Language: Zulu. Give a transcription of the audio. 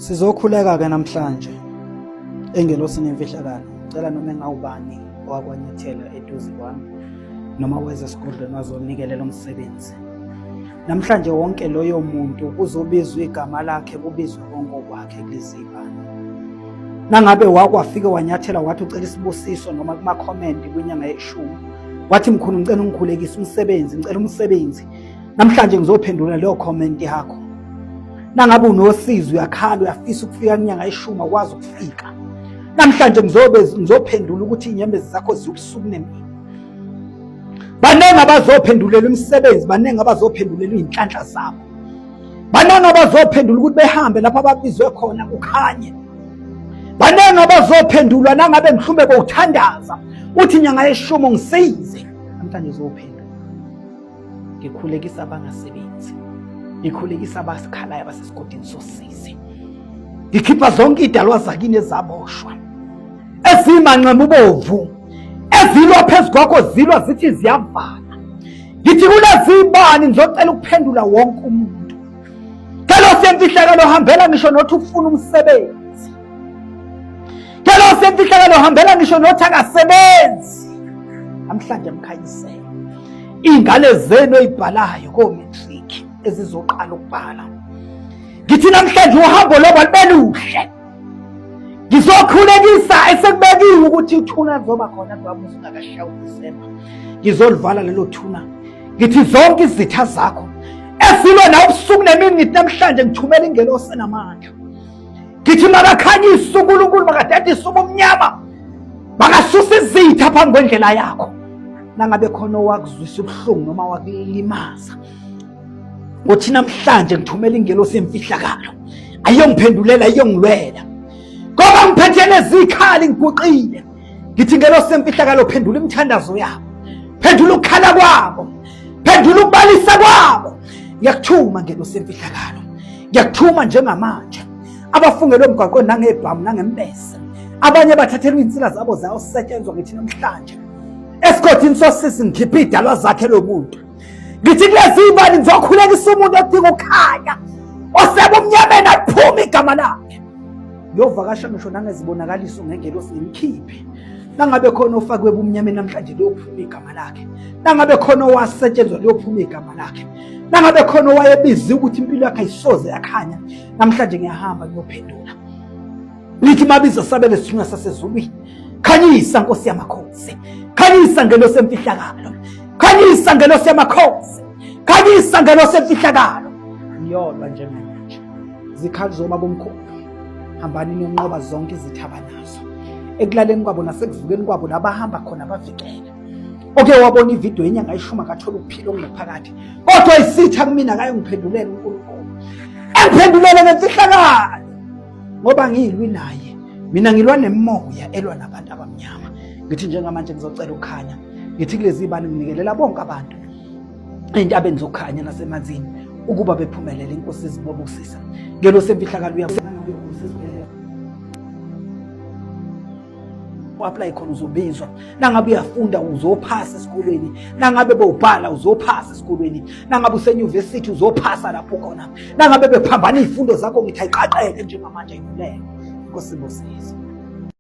Sizokhuleka ke namhlanje engelosini emfihlakalo. Cela noma engawubani owakwanyathela eduze kwami noma weza esigodlweni wazonikelela umsebenzi. Namhlanje wonke loyo muntu kuzobizwa igama lakhe kubizwe konke okwakhe kulezibani. Nangabe wakwafike wanyathela wathi ucela isibusiso noma kuma-comment kwinyanga yeshumi wathi mkhulu ngicela ungikhulekise umsebenzi ngicela umsebenzi namhlanje ngizophendula leyo comment yakho nangabe unosizi uyakhala uyafisa ukufika kunyanga yeshumi akwazi ukufika namhlanje ngizobe ngizophendula ukuthi inyembezi zakho ziwubusuku nemini baningi abazophendulela imisebenzi baningi abazophendulela izinhlanhla zabo baningi abazophendula ukuthi behambe lapho ababizwe khona kukhanye baningi abazophendulwa nangabe mhlumbe bowuthandaza uthi nyanga yeshumi ngisize namhlanje uzophendula ngikhulekisa abangasebenzi ngikhulekisa abasikhalayo abasesigodini sosizi ngikhipha zonke idalwa zakini ezaboshwa ezimanxema ubovu ezilwa phezu kwakho zilwa zithi ziyavala ngithi kulezibani ngizocela ukuphendula wonke umuntu celo semfihlakalo hambela ngisho nothi ufuna umsebenzi celo semfihlakalo hambela ngisho nothi akasebenzi namhlanje mkhanyisele iy'ngane zenu ey'bhalayo ko-matric ezizoqala ukubhala ngithi namhlanje uhambo lobo alube luhle ngizokhulekisa esekubekiwe ukuthi ithuna lizoba khona kubamuzi ungakashawa uDisemba ngizolivala lelo thuna ngithi zonke izitha zakho ezilwa nawe ubusuku nemini ngithi namhlanje ngithumela ingelosi enamandla ngithi makakhanyise uNkulunkulu makadedise ubumnyama makasusa izitha phambi kwendlela yakho nangabe khona owakuzwisa ubuhlungu noma wakulimaza ngothi namhlanje ngithumela ingelosi yemfihlakalo ayiyongiphendulela ayiyongilwela ngoba ngiphethe nezikhali ngiguqile ngithi ngelosi yemfihlakalo phendula imithandazo yabo phendula ukukhala kwabo phendula ukubalisa kwabo ngiyakuthuma ngelosi yemfihlakalo ngiyakuthuma njengamanje abafungelwe emgwaqweni nangebhamu nangembese abanye bathathelwa iy'nsila zabo zayosetshenzwa ngithi namhlanje esigodini sosisi ngikhiphe iy'dalwa zakhe lo muntu ngithi kulezi ibani ngizokhulekisa umuntu odinga ukukhanya osebumnyameni aliphume igama lakhe ngiyovakasha ngisho nangezibonakaliso ngengelosi ngimkhiphe nangabe khona ofakwe ebumnyameni namhlanje liyophuma igama lakhe nangabe khona owasetshenzwa liyophuma igama lakhe nangabe khona owayebiziwe ukuthi impilo yakhe ayisoze yakhanya namhlanje ngiyahamba ngiyophendula Lithi mabizo sabele sithunywa sasezulwini. Khanyisa Nkosi yamakhosi. Khanyisa ngelosi emfihlakalo. Khanyisa ngelosi yamakhosi. Khanyisa ngelosi emfihlakalo. Ngiyolwa njengamanje. Zikhali zobaba omkhulu. Hambani niyonqoba zonke izitha abanazo. Ekulaleni kwabo nasekuvukeni kwabo labahamba khona bavikele. Oke wabona ividiyo yenyanga ishuma akathola ukuphila okungaphakathi. Kodwa isitha kumina akayongiphendulela uNkulunkulu. Engiphendulele ngemfihlakalo. Ngoba ngilwi naye mina ngilwa nemoya elwa nabantu abamnyama ngithi njengamanje ngizocela ukukhanya ngithi kulezi bani nginikelela bonke abantu entabeni zokukhanya nasemanzini ukuba bephumelele inkosi izibobusisa ngelo semfihlakalo uyabona u-apply khona uzobizwa nangabe uyafunda uzophasa esikolweni nangabe bowubhala uzophasa esikolweni nangabe usenyuvesithi uzophasa lapho khona nangabe bephambana iy'fundo zakho ngithi ayiqaqeke njengamanje ayivuleke inkosi ibusise.